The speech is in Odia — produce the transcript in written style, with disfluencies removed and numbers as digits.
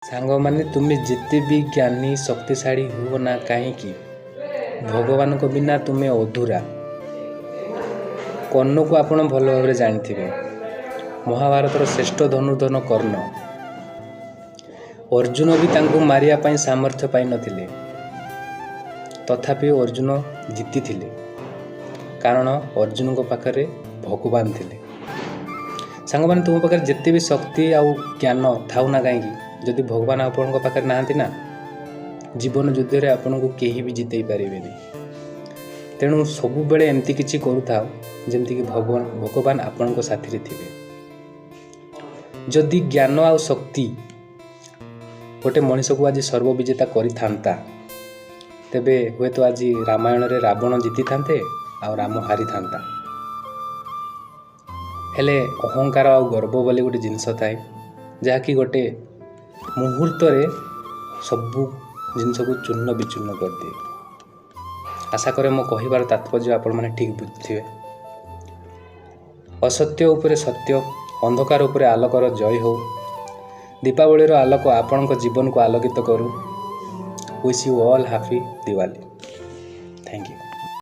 ସାଙ୍ଗମାନେ, ତୁମେ ଯେତେ ବି ଜ୍ଞାନୀ, ଶକ୍ତିଶାଳୀ ହୁଅ ନା କାହିଁକି, ଭଗବାନଙ୍କ ବିନା ତୁମେ ଅଧୁରା। କର୍ଣ୍ଣକୁ ଆପଣ ଭଲ ଭାବରେ ଜାଣିଥିବେ, ମହାଭାରତର ଶ୍ରେଷ୍ଠ ଧନୁର୍ଦ୍ଧର କର୍ଣ୍ଣ। ଅର୍ଜୁନ ବି ତାଙ୍କୁ ମାରିବା ପାଇଁ ସାମର୍ଥ୍ୟ ପାଇନଥିଲେ। ତଥାପି ଅର୍ଜୁନ ଜିତିଥିଲେ, କାରଣ ଅର୍ଜୁନଙ୍କ ପାଖରେ ଭଗବାନ ଥିଲେ। ସାଙ୍ଗମାନେ, ତୁମ ପାଖରେ ଯେତେ ବି ଶକ୍ତି ଆଉ ଜ୍ଞାନ ଥାଉ ନା କାହିଁକି, ଯଦି ଭଗବାନ ଆପଣଙ୍କ ପାଖରେ ନାହାନ୍ତି ନା, ଜୀବନ ଯୁଦ୍ଧରେ ଆପଣଙ୍କୁ କେହି ବି ଜିତେଇ ପାରିବେନି। ତେଣୁ ସବୁବେଳେ ଏମିତି କିଛି କରୁଥାଅ, ଯେମିତିକି ଭଗବାନ ଆପଣଙ୍କ ସାଥିରେ ଥିବେ। ଯଦି ଜ୍ଞାନ ଆଉ ଶକ୍ତି ଗୋଟେ ମଣିଷକୁ ଆଜି ସର୍ବବିଜେତା କରିଥାନ୍ତା, ତେବେ ହୁଏତ ଆଜି ରାମାୟଣରେ ରାବଣ ଜିତିଥାନ୍ତେ ଆଉ ରାମ ହାରିଥାନ୍ତା। ହେଲେ ଅହଙ୍କାର ଆଉ ଗର୍ବ ବୋଲି ଗୋଟେ ଜିନିଷ ଥାଏ, ଯାହାକି ଗୋଟେ ମୁହୂର୍ତ୍ତରେ ସବୁ ଜିନିଷକୁ ଚୂର୍ଣ୍ଣ ବିଚୂର୍ଣ୍ଣ କରିଦିଏ। ଆଶା କରେ ମୋ କହିବାର ତାତ୍ପର୍ଯ୍ୟ ଆପଣମାନେ ଠିକ୍ ବୁଝିଥିବେ। ଅସତ୍ୟ ଉପରେ ସତ୍ୟ, ଅନ୍ଧକାର ଉପରେ ଆଲୋକର ଜୟ ହେଉ। ଦୀପାବଳିର ଆଲୋକ ଆପଣଙ୍କ ଜୀବନକୁ ଆଲୋକିତ କରୁ। Wish you all happy Diwali. Thank you.